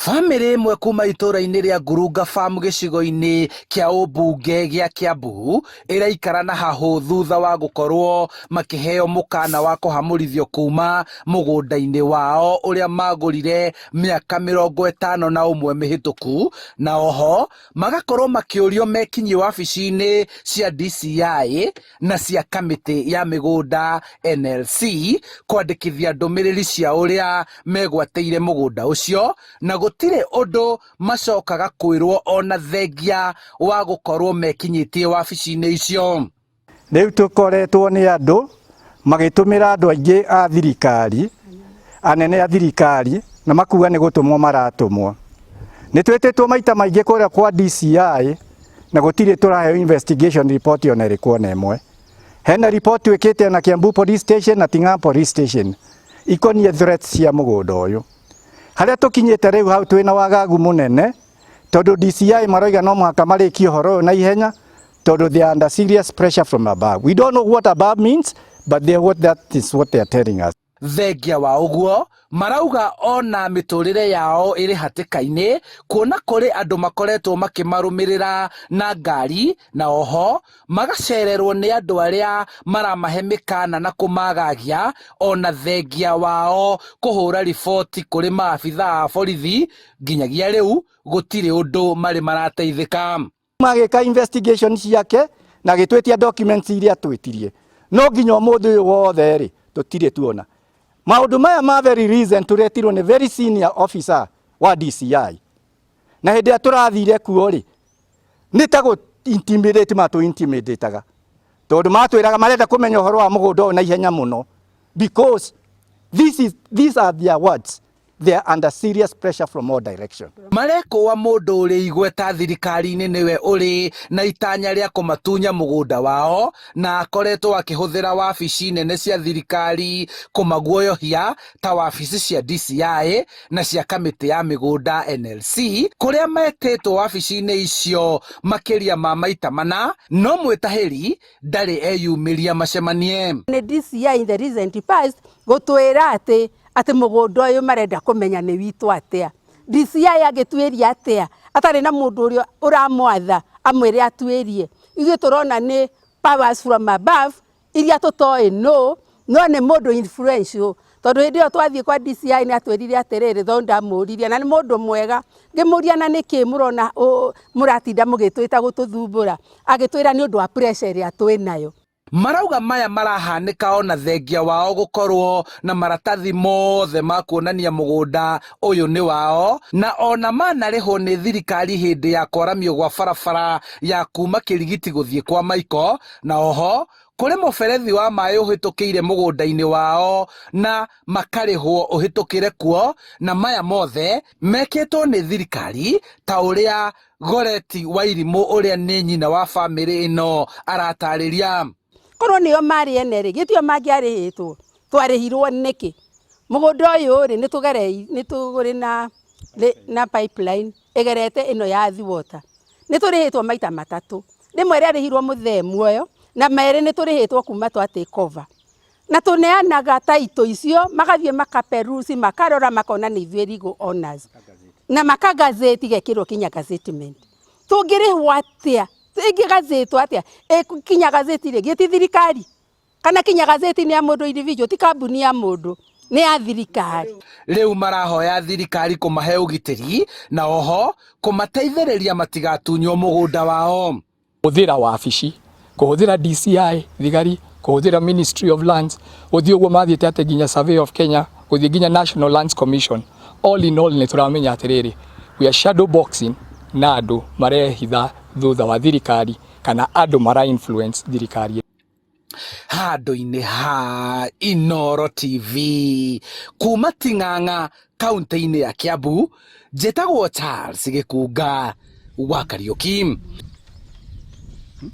Bamĩrĩ ĩmwe kuma itũũra-inĩ rĩa Ngurunga Farm gĩcigo-inĩ kĩa ũmbunge gĩa Kiambu ĩraikara na hahũ thutha wa gũkorwo makĩheo mũkana wa kũhamũrithio kuma mũgũnda-inĩ wao ũrĩa magũrire mĩaka 51 mĩhĩtũku na oho magakorwo makĩũrio mekinyie wabici-inĩ cia DCI na cia kamĩtĩ ya mĩgũnda NLC kwandĩkithia ndũmĩrĩri cia ũrĩa megwatĩire mũgũnda ũcio na gũtirĩ ũndũ macokaga kwĩrwo ona thengia wa gũkorwo mekinyĩtie wabici-inĩ icio. Rĩu tũkoretwo nĩ andũ magĩtũmĩra andũ aingĩ a thirikari, anene a thirikari, na makuga nĩ gũtũmwo maratũmwo. Nĩ twĩtĩtwo maita maingĩ kũrĩa kwa DCI na gũtirĩ tũraheo investigation report ona ĩrĩkũ ona ĩmwe. Hena report twĩkĩte na Kiambu Police Station na Ting'ang'a Police Station ikoniĩ threats cia mũgũnda ũyũ. Harĩa tũkinyĩte rĩu hau twĩna wagagu mũnene tondũ DCI maroiga no mũhaka marĩkie ũhoro ũyũ na ihenya tondũ they are under serious pressure from above. We don't know what above means, but they, what that is what they are telling us. Thengia wa ũguo, marauga ona mĩtũrĩre yao ĩrĩ hatĩka-inĩ kuona kũrĩ andũ makoretwo makĩmarũmĩrĩra na ngari na oho magacererwo nĩ andũ arĩa maramahe mĩkana na kũmagagia ona thengia wao kũhũra riboti kũrĩ maabitha a borithi nginyagia rĩu gũtirĩ ũndũ marĩ marateithĩka. Magĩka investigation ciake na agĩtwĩtia documents iria twĩtirie no nginya ũmũthĩ ũyũ wothe rĩ tũtirĩ tuona maũndũ maya ma very recent tũretirwo nĩ very senior officer wa DCI na hĩndĩ ĩrĩa tũrathire kuo rĩ nĩ ta gũ intimidate matũ intimidate-aga tondũ matwĩraga marenda kũmenya ũhoro wa mũgũnda ũyũ na ihenya mũno because this is, these are their words. They are under serious pressure from all direction. Marekũa mũndũ ũrĩ igweta thirikari-inĩ nĩwe ũrĩ na itanya rĩa kũmatunya mũgũnda wao na akoretwo akĩhũthĩra wabici nene cia thirikari kũmaguoyohia ta wabici cia DCI na cia kamĩtĩ ya mĩgũnda NLC kũrĩa metĩtwo wabici-inĩ icio makĩria ma maita mana no mwĩtahĩri ndarĩ eyumĩria macemanie. Nĩ DCI in the recent past gũtwĩra atĩ atĩ mũgũnda ũyũ marenda kũmenya nĩ witũ atĩa. DCI angĩtuĩria atĩa atarĩ na mũndũ ũrĩa ũramwatha amwĩre atuĩrie. Ithuĩ tũrona nĩ powers from above iria tũtoĩ nũ no nĩ mũndũ influential tondũ hĩndĩ ĩyo twathiĩ kwa DCI nĩ atwĩrire atĩrĩrĩ tondũ ndamũririe na nĩ mũndũ mwega ngĩmũria na nĩkĩ mũrona mũratinda mũgĩtwĩta gũtũthumbũra agĩtwĩra nĩ ũndũ wa pressure ĩrĩa twĩnayo. Marauga maya marahanĩka ona thengia wao gũkorwo na maratathi mothe ma kuonania mũgũnda ũyũ nĩ wao na ona manarĩhwo nĩ thirikari hĩndĩ ya kwaramio gwa barabara ya kuma Kĩrigiti gũthiĩ kwa Maiko na oho kũrĩ mũberethi wa maĩ ũhĩtũkĩire mũgũnda-inĩ wao na makarĩhwo ũhĩtũkĩre kuo na maya mothe mekĩtwo nĩ thirikari ta ũrĩa Goreti Wairimũ ũrĩa nĩ nyina wa bamĩrĩ ĩno aratarĩria. Korwo nĩo marĩ ene rĩ, gĩtio mangĩarĩhĩtwo, twarĩhirwo nĩkĩ? Mũgũnda ũyũ rĩ, nĩ tũrĩ na pipeline ĩgerete ĩno ya Thiwota. Nĩ tũrĩhĩtwo maita matatũ. Rĩmwe rĩarĩhirwo mũthee muoyo, na merĩ nĩ tũrĩhĩtwo kuma twa take over. Na tũneanaga taitũ icio, magathiĩ makaperusi, makarora makona nĩ ithuĩ legal owners. Na makagazeti gekĩrwo kinya gazettement. Tũngĩrĩhwo atĩa? Ĩngĩgazetwo atĩa? Kinya gazeti rĩ, gĩti thirikari? Kana kinya gazeti nĩ ya mũndũ individual, ti kambuni ya mũndũ, nĩ ya thirikari. Rĩu marahoya thirikari kũmahe ũgitĩri na oho kũmateithĩrĩria matigatunywo mũgũnda wao. Kũhũthĩra wabici, kũhũthĩra DCI thigari, kũhũthĩra Ministry of Lands, gũthiĩ ũguo mathiĩte atĩ nginya Survey of Kenya, gũthiĩ nginya National Lands Commission. All in all nĩ tũramenya atĩrĩrĩ, we are shadow boxing na andũ marehitha thutha wa thirikari kana andũ mara influence thirikari. Handũ-inĩ ha Inooro TV kuma Ting'ang'a kaunti-inĩ ya Kiambu, njĩtagwo Charles Gĩkunga wa Kariũki.